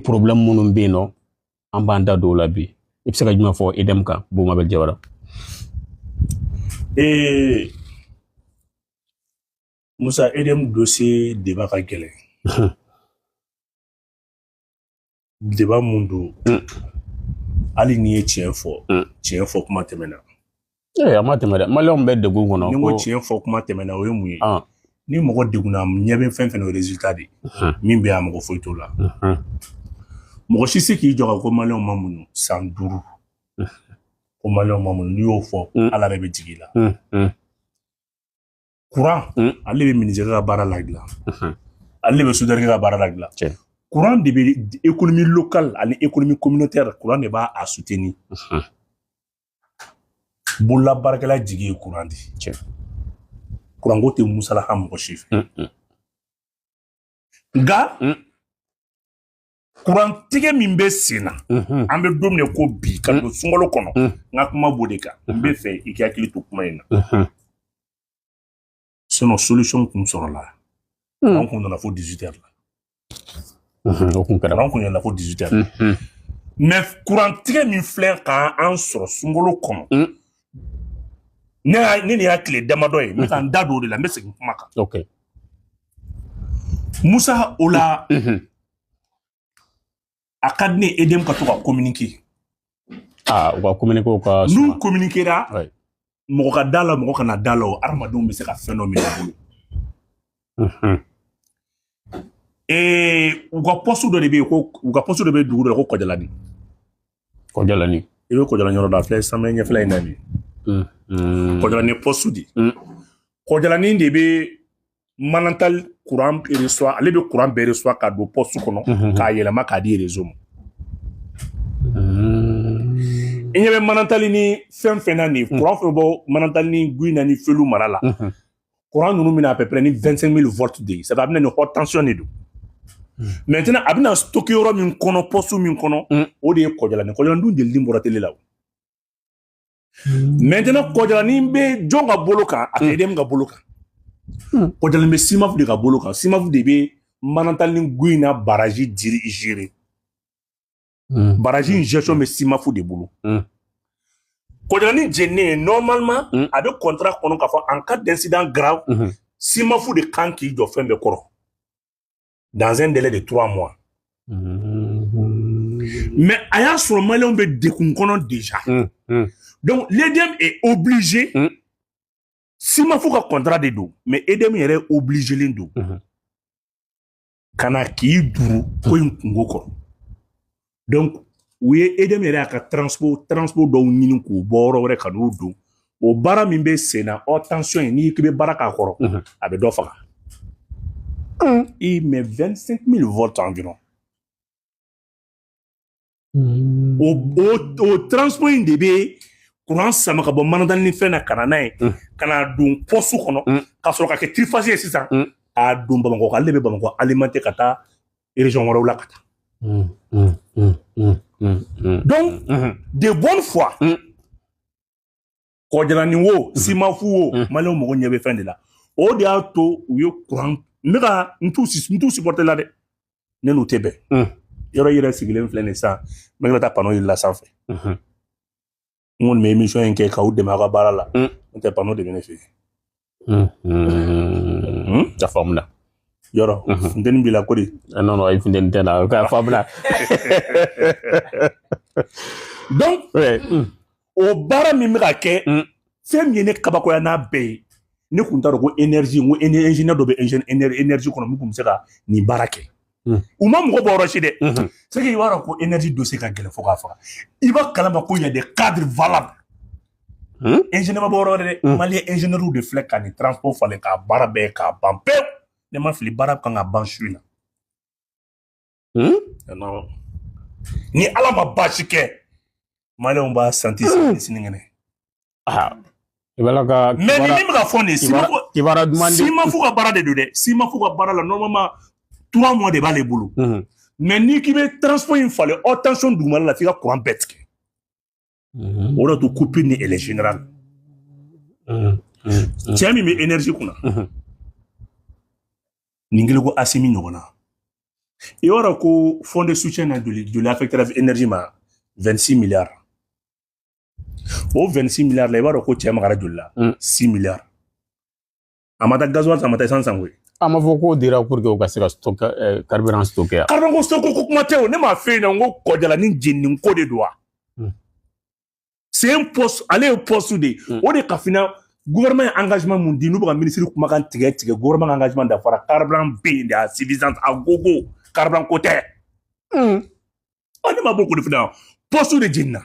problème minnu bɛ yen nɔ, an b'an da don o la bi. I bɛ se ka jumɛn fɔ EDM kan, Boubou Mabel Diawara? Musa, EDM dossier débat ka gɛlɛn. Débat mun don, hali n'i ye tiɲɛ fɔ, tiɲɛ fɔ kuma tɛmɛna. Ee, a ma tɛmɛ dɛ, maliyɛnw bɛ degun kɔnɔ. Ni n ko tiɲɛ fɔ kuma tɛmɛna, o ye mun ye? Ni mɔgɔ degunna, ɲɛ bɛ fɛn fɛn o résultat de min bɛ yen, a mɔgɔ foyi t'o la. Mɔgɔ si se k'i jɔ ka ko maliyɛnw ma muɲu san 5, ko maliyɛnw ma muɲu. N'i y'o fɔ, Ala yɛrɛ bɛ jigin i la. Courant, ale bɛ menuisier ka baara ladilan, ale bɛ soudeur ka baara ladilan. Courant de bɛ économie locale ani économie communautaire, courant de b'a a soutenir. Bolola baarakɛla jigi ye courant de ye. Courant ko tɛ musalaha mɔgɔ si fɛ. Nka courant tigɛ min bɛ sen na, an bɛ don min na ko bi, ka don sunkalo kɔnɔ, n ka kuma b'o de kan. N bɛ fɛ i k'i hakili to kuma in na. Sinon solution kun sɔrɔla, an kun nana fo 18 heures la. O kun kɛra. An kun nana fo 18 heures. Mais courant tigɛ min filɛ k'an sɔrɔ sunkalo kɔnɔ, ne y'a tile damadɔ ye, n bɛ ka n da don o de la, n bɛ segin kuma kan. Musa, o la, a ka di ne ye EDM ka to ka communiquer. Ah, u ka communiquer, u ka N'u communiquera, mɔgɔ ka da la, mɔgɔ kana da la, o hadamadenw bɛ se ka fɛn dɔ minɛ u bolo. U ka poste dɔ de bɛ yen, ko u ka poste dɔ bɛ dugu dɔ la ko Kɔjalani. Kɔjalani. I bɛ Kɔjalani yɔrɔ dɔn, a filɛ sanfɛ ɲɛfɛla in na nin ye. Kɔjalani poste de. Kɔjalani de bɛ Manantali courant reçoit, ale bɛ courant bɛɛ reçoit ka don poste kɔnɔ k'a yɛlɛma k'a di réseau ma. I ɲɛ bɛ Manantali ni fɛn fɛn na nin ye, courant fɛn bɔ Manantali ni Guina ni Felu mara la, courant ninnu bɛna à peu près ni 25 000 volts de ye, c'est à dire a bɛna ni haute tension de don. Maintenant, a bɛna stocké yɔrɔ min kɔnɔ, poste min kɔnɔ, o de ye Kɔjalani. Kɔjalani dun jeliden bɔra télé la o. Maintenant, Kɔjalani bɛ jɔn ka bolo kan? A tɛ EDM ka bolo kan. Kɔjalani bɛ SIMAF de ka bolo kan. SIMAF de bɛ Manantali ni Guina barrage gérer. Barrage in gestion bɛ SIMAF de bolo. Kɔjalani jeninen, normalement, a bɛ contrat kɔnɔ k'a fɔ en cas d'incident grave, SIMAF de kan k'i jɔ fɛn bɛɛ kɔrɔ dans un délai de 3 mois. Mais a y'a sɔrɔ maliyɛnw bɛ degun kɔnɔ déjà. Donc l'EDM est obligé, SIMAF ka contrat de don, mais EDM yɛrɛ obligé len don ka na k'i duru ko in kungo kɔrɔ. Donc u ye EDM yɛrɛ y'a ka transport dɔw ɲini k'u bɔ yɔrɔ wɛrɛ ka n'u don. O baara min bɛ sen na, haute tension in, n'i k'i bɛ baara k'a kɔrɔ, a bɛ dɔ faga. Il met 25 000 volts environ. O transport in de bɛ courant sama ka bɔ Manantali ni fɛn na ka na n'a ye, ka na don poste kɔnɔ, ka sɔrɔ ka kɛ triphasé ye sisan, k'a don Bamakɔ, ale de bɛ Bamakɔ alimenter ka taa région wɛrɛw la ka taa. Donc de bonne foi, Kɔjalani wo, SIMAF wo, maliyɛnw mago ɲɛ bɛ fɛn de la. O de y'a to u ye courant. N bɛ ka n t'u supporter la dɛ, ne n'u tɛ bɛn. Yɔrɔ i yɛrɛ sigilen filɛ nin ye sisan, n bɛ ka taa panneau yirila sanfɛ. N kɔni bɛ émission in kɛ k'aw dɛmɛ aw ka baara la, n'o tɛ panneau de bɛ ne fɛ yen. A faamuna. Yɔrɔ funteni b'i la ko de? Non, non, ayi, funteni tɛ na, a faamuna. Donc o baara min bɛ ka kɛ, fɛn min ye ne kabakoya n'a bɛɛ ye, ne kun t'a dɔn ko énergie, n ko ingénieur dɔ bɛ énergie kɔnɔ min kun bɛ se ka nin baara kɛ. U ma mɔgɔ bɔ yɔrɔ si dɛ. C'est que i b'a dɔn ko énergie dossier ka gɛlɛn fo k'a faga. I b'a kalama ko y a des cadres valables. Ingénieur ma bɔ yɔrɔ wɛrɛ dɛ, malien ingénieur de filɛ ka nin transport falen k'a baara bɛɛ k'a ban pewu. Ne ma fili, baara kan ka ban su in na. Non, ni Ala ma baasi kɛ, maliyɛnw b'a santi sini sinikɛnɛ. Ah, i b'a la ka Mais ni min bɛ ka fɔ nin ye, kibaruya duman di. SIMAF ka baara de don dɛ. SIMAF ka baara la, normalement 3 mois de b'ale bolo. Mais n'i k'i bɛ transport in falen haute tension dugumala la, f'i ka courant bɛɛ tigɛ. O de to coupure ni elle est générale. Cɛ min bɛ énergie kunna, nin kelen ko Asimi ɲɔgɔnna. I b'a dɔn ko fonds de soutien na, joli joli affecté énergie ma? 26 milliards. O 26 milliards la, i b'a dɔn ko cɛ magara joli la? 6 milliards. A ma taa gasoil san, a ma taa essence san koyi. A ma fɔ k'o dira pour que u ka se ka stock carburant stocker yan? Carburant ko stock ko kuma tɛ o. Ne m'a f'e ɲɛna n ko Kɔjalani jenini ko de don wa? C'est un poste, ale ye poste de ye. O de ka fina gouvernement ye engagement mun di, n'u bɛ ka ministre kumakan tigɛ tigɛ, gouvernement ka engagement dafara. Carburant bɛ yen de à suffisance, à gogo, carburant ko tɛ. Ɔ, ne ma bɔ k'o de fina, poste de jenina.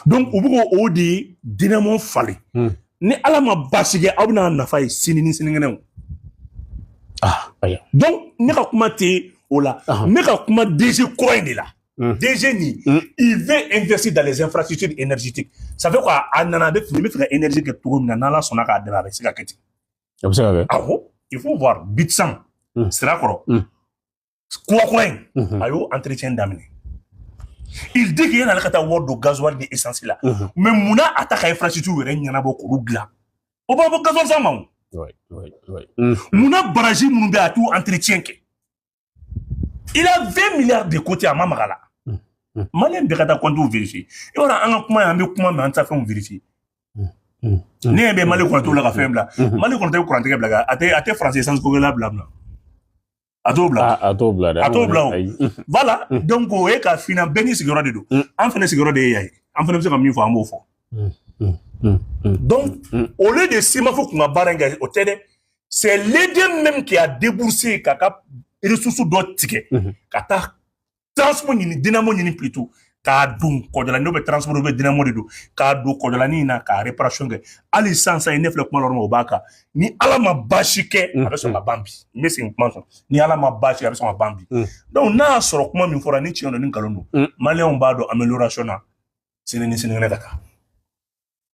Donc u bɛ k'o de dynamo falen. Ni Ala ma baasi kɛ, aw bɛna nafa ye sini ni sinikɛnɛ. Ah, ayiwa. Donc ne ka kuma tɛ o la. Ne ka kuma DG kura in de la. DG nin, il veut investir dans les infrastructures énergétiques. Ça fait quoi? A nana, a bɛ fɛ, n bɛ fɛ ka énergie kɛ cogo min na, n'Ala sɔnna k'a dɛmɛ, a bɛ se ka kɛ ten. A bɛ se ka kɛ. Awɔ, il faut voir Bitsan Sirakɔrɔ kura kura in, a y'o entretien daminɛ. Il dit que yan'ale ka taa wari don gasoil ni essence la, mais munna a ta ka infrastructure yɛrɛ ɲɛnabɔ k'olu dilan? O b'a bɔ gasoil san ma o. Munna barrage minnu bɛ yen, a t'u entretien kɛ? Il a 20 milliards de côté, a ma maga la. Malien bɛɛ ka taa compte vérifier. I b'a dɔn, an ka kuma ye, an bɛ kuma mais an tɛ fɛnw vérifier. Ne ɲɛ bɛ Mali kɔnɔtɔw la ka fɛn bila. Mali kɔnɔ tɛ kurantigɛ bila, a tɛ français essence ko la bila bila. A t'o bila. A t'o bila dɛ. A t'o bila o. Voilà, donc o ye ka fina, bɛɛ n'i sigiyɔrɔ de don. An fɛnɛ sigiyɔrɔ de ye yan ye. An fɛnɛ bɛ se ka min fɔ, an b'o fɔ. Donc au lieu de SEMAF kun ka baara in kɛ, o tɛ dɛ. C'est l'EDM même qui a déboursé k'a ka ressources dɔ tigɛ ka taa transport ɲini, dynamo ɲini plutôt, k'a don Kɔjɔla. N'o bɛ transport, bɛ dynamo de don, k'a don Kɔjɔlani in na, k'a réparation kɛ. Hali sisan sisan, ne filɛ kuma la yɔrɔ min, o b'a kan. Ni Ala ma baasi kɛ, a bɛ sɔn ka ban bi. N bɛ segin kuma kan, ni Ala ma baasi kɛ, a bɛ sɔn ka ban bi. Donc n'a y'a sɔrɔ kuma min fɔra ni tiɲɛ don ni nkalon don, Maliyɛnw b'a dɔn amélioration na sini ni sinikɛnɛ ka taa.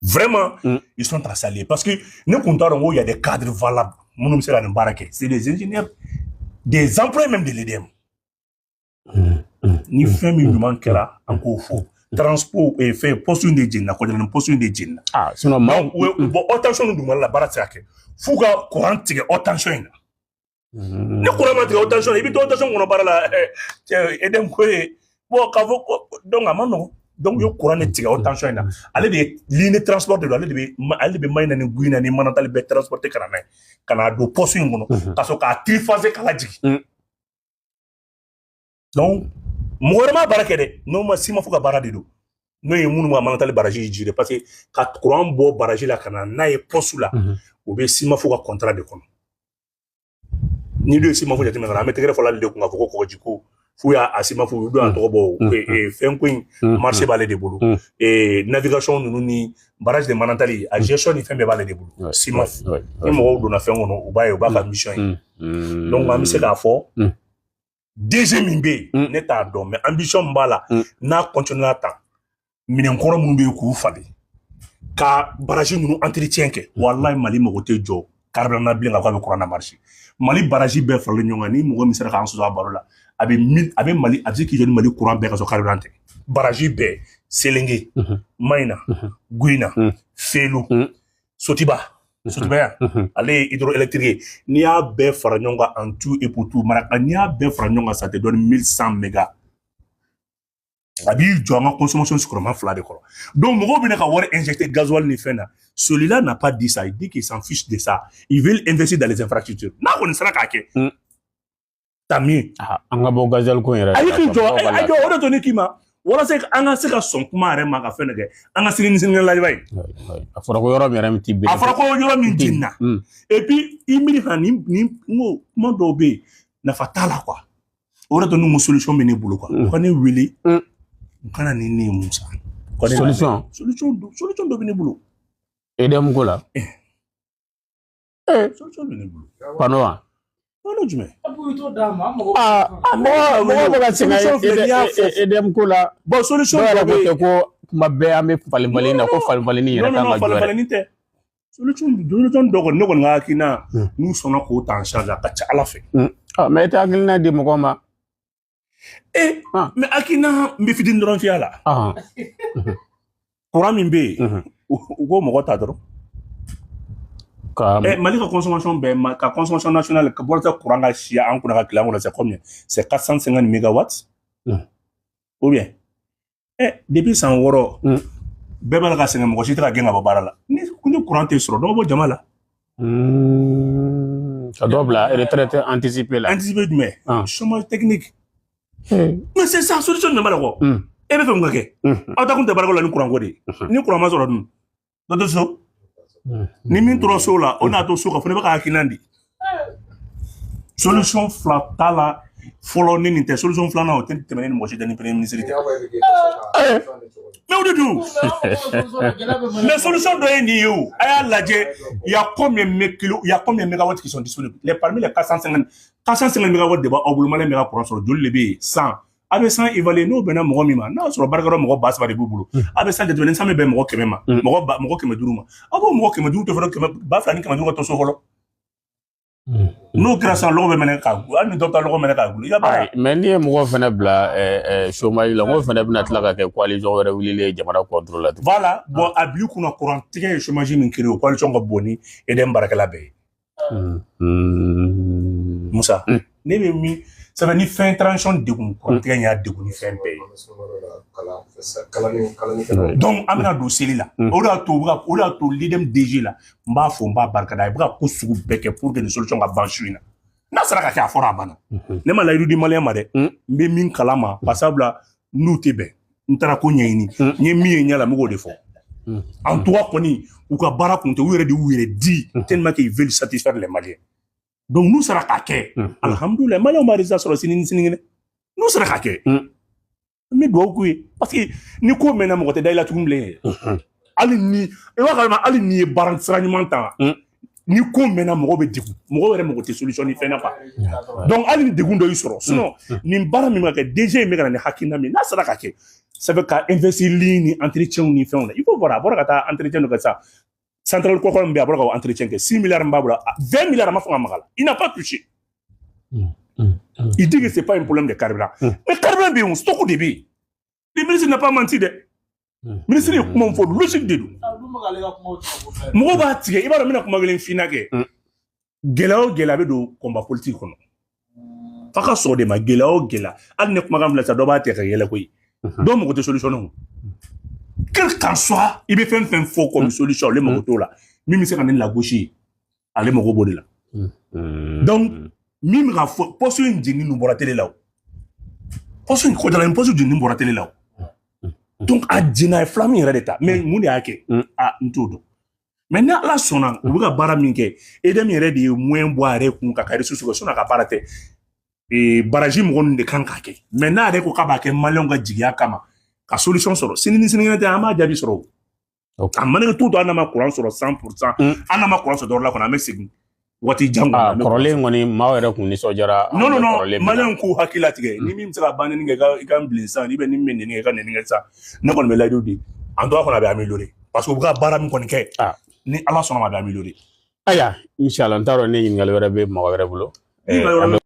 Vraiment, ils sont à saluer parce que ne kun t'a dɔn ko y a des cadres valables minnu bɛ se ka nin baara kɛ. C'est des ingénieurs, des employés même de l'EDM. Ni fɛn min ɲuman kɛra, an k'o fɔ. Transport fɛn poste in de jenina, Kɔjɔlani poste in de jenina. Ah, sinon maaw Bon, haute tension dun dugumala la, baara tɛ se ka kɛ f'u ka courant tigɛ haute tension in na. Ni courant ma tigɛ haute tension na, i bɛ to haute tension kɔnɔ baara la. Cɛ, EDM ko ye bon k'a fɔ ko donc a ma nɔgɔn. Donc u ye courant de tigɛ haute tension in na. Ale de ye ligne de transport de don, ale de bɛ Mahina ni Gouina ni Manantali bɛɛ transporter ka na n'a ye, ka n'a don poste in kɔnɔ, ka sɔrɔ k'a triphasé k'a lajigin. Donc mɔgɔ wɛrɛ ma baara kɛ dɛ, n'o ma SEMAF ka baara de don, n'o ye minnu ka Manantali barrage gérer, parce que ka courant bɔ barrage la ka na n'a ye poste la, o bɛ SEMAF ka contrat de kɔnɔ. Ni dun ye SEMAF jateminɛ ka na, an bɛ tɛgɛrɛ fɔlɔ ale de kun k'a fɔ ko kɔgɔji ko f'u y'a a SEMAF u don a tɔgɔ bɔ fɛn ko in, marché b'ale de bolo, navigation ninnu ni barrage de Manantali, a gestion ni fɛn bɛɛ b'ale de bolo, SEMAF. Ni mɔgɔw donna fɛn kɔnɔ, u b'a ye u b'a ka mission ye. Donc an bɛ se k'a fɔ DG min bɛ yen, ne t'a dɔn, mais ambition min b'a la, n'a continuera tan, minɛnkɔrɔ minnu bɛ yen k'u falen, ka barrage ninnu entretien kɛ, walahi Mali mago tɛ jɔ carburant na bilen ka fɔ a bɛ courant na marché. Mali barrage bɛɛ faralen ɲɔgɔn kan, ni mɔgɔ min sera k'an sɔsɔ a baro la, a bɛ mille, a bɛ Mali, a bɛ se k'i jɔ ni Mali courant bɛɛ ka sɔrɔ carburant tɛ. Barrage bɛɛ, Sélingué, Mahina, Gouina, Félou, Sotiba, Sotiba yan, ale ye hydroélectrique ye. N'i y'a bɛɛ fara ɲɔgɔn kan, en tout et pour tout, Maraka, n'i y'a bɛɛ fara ɲɔgɔn kan, ça te donne 1100 mégas. A b'i jɔ an ka consommation sigiyɔrɔma fila de kɔrɔ. Donc mɔgɔw bɛ ne ka wari injecter gasoil ni fɛn na. Celui-là n'a pas dit ça, il dit qu'il s'en fiche de ça, il veut investir dans les infrastructures. N'a kɔni sera k'a kɛ, tant mieux. An ka bɔ gasoil ko in yɛrɛ. A ye k'i jɔ, a jɔ, o de to ne k'i ma walasa an ka se ka sɔn kuma yɛrɛ ma ka fɛn dɔ kɛ, an ka sini ni sinikɛnɛ lajɛ ye. A fɔra ko yɔrɔ min yɛrɛ min t'i A fɔra ko yɔrɔ min jenina. Et puis i miiri fana ni n ko kuma dɔw bɛ yen, nafa t'a la quoi. O de to ne ko solution bɛ ne bolo quoi. U ka ne wele, u kana ni ne ye Musa. Solution? Solution dɔ bɛ ne bolo. EDM ko la. Solution bɛ ne bolo. Panneau wa? Panneau jumɛn? Aa, mɔgɔ bɛ ka sɛgɛn EDM ko la. Bon, solution dɔw yɛrɛ ko tɛ ko kuma bɛɛ an bɛ falen falen na, ko falen falenni yɛrɛ kan ka jɔ yɛrɛ. Falen falenni tɛ. Solution dɔ kɔni, ne kɔni ka hakilina, n'u sɔnna k'o ta en charge, a ka ca Ala fɛ. Mais e tɛ hakilina di mɔgɔw ma. Mais hakilina n bɛ fitinin dɔrɔn fiyɛ a la. Courant min bɛ yen, u k'o mɔgɔ ta dɔrɔn. Ka Mali ka consommation bɛɛ, ka consommation nationale, ka bɔra courant ka siya an kunna ka tile an kunna, c'est combien? C'est 450 mégawatts. Ou bien depuis san 6, bɛɛ b'a la ka sɛgɛn, mɔgɔ si tɛ ka gɛn ka bɔ baara la. Ni courant tɛ sɔrɔ, dɔ bɛ bɔ jama la. Ka dɔ bila retraite anticipée la. Anticipée jumɛn? Chômage technique. Mais c'est ça, solution jumɛn b'a la kɔ? E bɛ fɛ mun ka kɛ? Aw ta kun tɛ baarako la ni courant ko de ye. Ni courant ma sɔrɔ dun, dɔ tɛ so. Ni min tora so la, o n'a to so ka fɔ ne bɛ ka hakilina di. Solution fila t'a la fɔlɔ ni nin tɛ. Solution filanan, o tɛ tɛmɛ ne ni mɔgɔ si tɛ, ni premier ministre tɛ. Mais o de don. Mais solution dɔ ye nin ye o. A y'a lajɛ, il y a combien de kilo, il y a combien de mégawatts qui sont disponibles? Les parmi les 450, 450 mégawatts de b'aw bolo, Malien bɛ ka courant sɔrɔ, joli de bɛ yen? 100. A bɛ 100 évaluer, n'o bɛnna mɔgɔ min ma, n'a y'a sɔrɔ baarakɛyɔrɔ mɔgɔ 3000 de b'u bolo, a bɛ 100 jateminɛ, ni 100 bɛ bɛn mɔgɔ 100 ma, mɔgɔ ba, mɔgɔ 500 ma, a b'o mɔgɔ 500 to fɔlɔ, kɛmɛ 2500 ka to so fɔlɔ. N'o kɛra sisan, lɔgɔ bɛ mɛnɛ k'a hali ni dɔ bɛ taa lɔgɔ mɛnɛ k'a gulon, i ka baara. Mais n'i ye mɔgɔ fɛnɛ bila chômage la, n ko fɛnɛ bɛna tila ka kɛ coalition wɛrɛ wulilen ye jamana contre la tugun. Voilà, bon, a bil'i kunna, courant tigɛ ye chômage min créé, o coalition ka bon ni EDM baarakɛla bɛɛ ye. Musa, ne bɛ min sɛbɛn ni fɛn transition degun, courant tigɛ in y'a degun ni fɛn bɛɛ ye. Donc an bɛna don seli la, o de y'a to o de y'a to l'EDM DG la, n b'a fɔ, n b'a barikada, a bɛ ka ko sugu bɛɛ kɛ pour que nin solution ka ban su in na. N'a sera ka kɛ, a fɔra, a banna. Ne ma layidu di Malien ma dɛ, n bɛ min kalama, barisabula n'u tɛ bɛn, n taara ko ɲɛɲini, n ye min ye ɲɛ la, n bɛ k'o de fɔ. En tout cas kɔni, u ka baara kun tɛ, u yɛrɛ de y'u yɛrɛ di tellement qu'ils veulent satisfaire les Maliens. Donc n'u sera k'a kɛ, alhamdulilayi, Maliens b'a résultat sɔrɔ sini ni sinikɛnɛ. N'u sera k'a kɛ, n bɛ dugawu k'u ye, parce que ni ko mɛnna, mɔgɔ tɛ da i la tugun bilen yɛrɛ. Hali ni i b'a kalama, hali n'i ye baara sira ɲuman ta, ni ko mɛnna, mɔgɔ bɛ degun, mɔgɔ yɛrɛ mɔgɔ tɛ solution ni fɛn na quoi. Donc hali ni degun dɔ y'i sɔrɔ, sinon nin baara min bɛ ka kɛ, DG in bɛ ka na ni hakilina min, n'a sera ka kɛ, ça fait ka investir ligne ni entretien ni fɛnw na. Il faut voir, a bɔra ka taa entretien dɔ kɛ sisan, centrale kɔkɔ min bɛ yen, a bɔra ka o entretien kɛ, 6 milliards min b'a bolo, 20 milliards, a ma fɔ ka maga la, il n'a pas touché. Il dit que c'est pas un problème de carburant, mais carburant bɛ yen, stock de bɛ yen. Le ministre n'a pas menti dɛ. Ministre ye kuma min fɔ, logique de don. Mɔgɔw b'a tigɛ, i b'a dɔn, n bɛna kuma kelen f'i ɲɛna kɛ. Gɛlɛya o gɛlɛya bɛ don combat politique kɔnɔ. F'a ka sɔrɔ de ma, gɛlɛya o gɛlɛya. Hali ni kumakan filɛ sisan, dɔ b'a tigɛ ka yɛlɛ koyi. Dɔw mago tɛ solution na o. Quel qu'en soit, i bɛ fɛn fɛn fɔ comme solution, ale mago t'o la. Min bɛ se ka ne lagosi, ale mago b'o de la. Donc min bɛ ka fɔ, poste in jeni ninnu bɔra télé la o. Poste in kɔjala ni poste jeni bɔra télé la o. Donc a jɛnna, a ye fila min yɛrɛ de ta, mais mun de y'a kɛ? A n t'o dɔn. Mais ni Ala sɔnna, u bɛ ka baara min kɛ, EDM yɛrɛ de ye moyen bɔ a yɛrɛ kun ka ressources kɛ, sinon a ka baara tɛ. Baraji mɔgɔ ninnu de kan k'a kɛ. Mais n'a yɛrɛ ko k'a b'a kɛ Maliyɛnw ka jigiya kama, ka solution sɔrɔ, sini ni sinikɛnɛ tɛ, an b'a jaabi sɔrɔ o. A mana kɛ cogo o cogo, hali n'a ma courant sɔrɔ 100%, hali n'a ma courant sɔrɔ dɔrɔn la kɔnɔ, an bɛ segin waati jan kɔnɔ. An bɛ Kɔrɔlen kɔni, maaw yɛrɛ kun nisɔndiyara. Non, non, non, Kɔrɔlen min na. Maliyɛnw k'u hakili latigɛ. Ni min bɛ se ka banni kɛ, i ka n bilen sisan, n'i bɛ ni min bɛ nɛni kɛ, i ka nɛni kɛ sisan. Ne kɔni bɛ layidu di. En tout cas kɔni, a bɛ améliorer. Parce que u bɛ ka baara min kɔni kɛ, ni Ala sɔnna ma, a bɛ améliorer. Ayiwa, inshallah, n t'a dɔn ni ɲininkali wɛrɛ bɛ mɔgɔ wɛrɛ bolo. Ɲininkali wɛrɛ. An bɛ